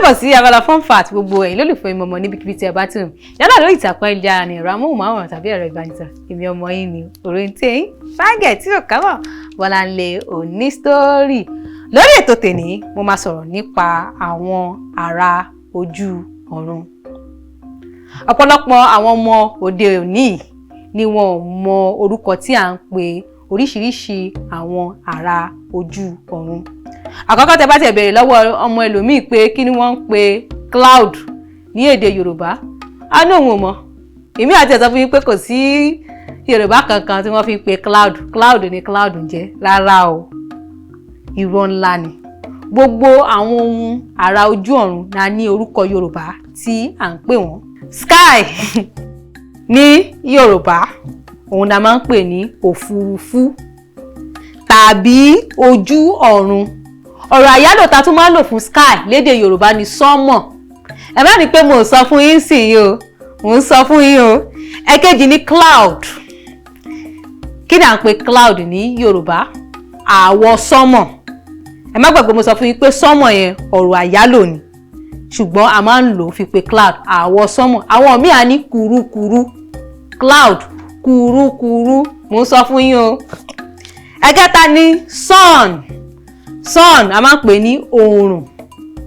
Káàbọ̀ sí abala fun fact. Gbogbo ẹ̀yin lólùfẹ́ ìmọ̀mọ́ níbikíbi tí ẹ bá tún yálà lórí ìtàkùn ayélujára ní ẹ̀rọ amóhùnmáwòrán tàbí ẹ̀rọ ìbánisọ̀rọ̀, èmi ọmọ yín ni Òrèǹtẹ̀ yín fáńgẹ̀ tí ò kábọ̀, Bọ́láńlé Onísítórì. Lórí ètò tèní, mo máa sọ̀rọ̀ nípa àwọn àrà ojú ọ̀run. Ọ̀pọ̀lọpọ̀ àwọn ọmọ òde òní ni wọn ò mọ orúkọ tí à ń pè oríṣiríṣi àwọn àrà ojú ọ̀run. Àkọ́kọ́, tẹ́ bá ti bẹ̀rẹ̀ lọ́wọ́ ọmọ ẹlòmíì pé kí ni wọ́n ń pè cloud ní èdè Yorùbá, á ní òun ò mọ̀. Èmi àti ẹ̀ sọ fún yín pé kò sí Yorùbá kankan tí wọ́n fi ń pe cloud. Cloud ni cloud ń jẹ́. Rárá o, irọ́ ńlá ni. Gbogbo àwọn ohun àrà ojú ọ̀run la ní orúkọ Yorùbá tí à ń pè wọ́n. Sky ní Yorùbá, òun la máa ń pè ní òfurufú tàbí ojú ọ̀run. Ọ̀rọ̀ àyálò ta tún máa ń lò fún sky lédè Yorùbá ní sánmọ̀. Ẹ má ní pé mo sọ fún yín sì yín o, mo ń sọ fún yín o. Ẹ̀kejì ní cloud. Kí ni à ń pè cloud ní Yorùbá? Àwọ̀ sánmọ̀. Ẹ má gbàgbé, mo sọ fún yín pé sánmọ̀ yẹn, ọ̀rọ̀ àyálò ni, ṣùgbọ́n a máa ń lò ó fi pe cloud, àwọ̀ sánmọ̀. Àwọn míì á ní kùrukùru cloud, kùrukùru. Mo ń sọ fún yín o. Ẹ̀kẹta ní sun. Sun, a máa ń pè ní oòrùn.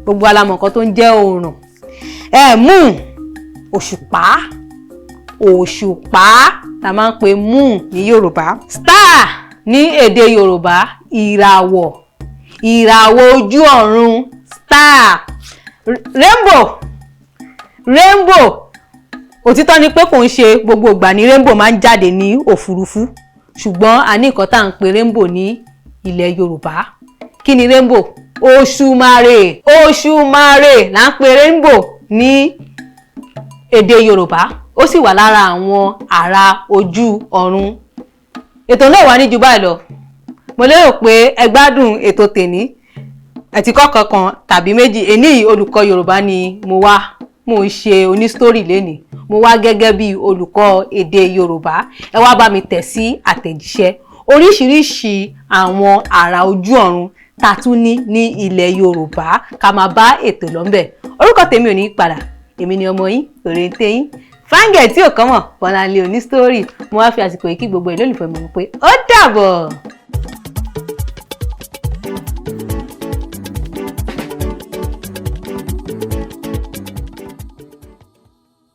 Gbogbo alamọ̀ nǹkan tó ń jẹ́ oòrùn. Ẹ moon, òṣùpá. Òṣùpá la máa ń pè moon ní Yorùbá. Star ní èdè Yorùbá, ìràwọ̀, ìràwọ̀ ojú ọ̀run, star. Rainbow, rainbow, òtítọ́ ni pé kò ń ṣe gbogbo ìgbà ní rainbow máa ń jáde ní òfurufú, ṣùgbọ́n a ní nǹkan tá à ń pè rainbow ní ilẹ̀ Yorùbá. Kí ni rainbow? Òṣùmàrè. Òṣùmàrè là ń pè rainbow ní èdè Yorùbá. Ó sì wà lára àwọn àrà ojú ọ̀run. Ètò náà wà ní ju báyìí lọ. Mo lérò pé ẹ gbádùn ètò tèní, ẹ ti kọ́ kankan tàbí méjì. Èní yìí, olùkọ́ Yorùbá ni mo wá. Mo ń ṣe onísítórì lénìí, mo wá gẹ́gẹ́ bí olùkọ́ èdè Yorùbá. Ẹ wá bá mi tẹ̀ sí àtẹ̀jíṣẹ́ oríṣiríṣi àwọn àrà ojú ọ̀run tá a tún ní ní ilẹ̀ Yorùbá. Ká máa bá ètò lọ́nbẹ̀. Orúkọ tèmi ò ní padà. Èmi ni ọmọ yín, Òrèǹtẹ̀ yín, fáńgẹ̀ tí ò kọ́mọ̀, Bọ́láńlé Onísítórì. Mo wá fi àsìkò yìí kí gbogbo ẹ̀ lólùfẹ́ mi pé ó dàbọ̀.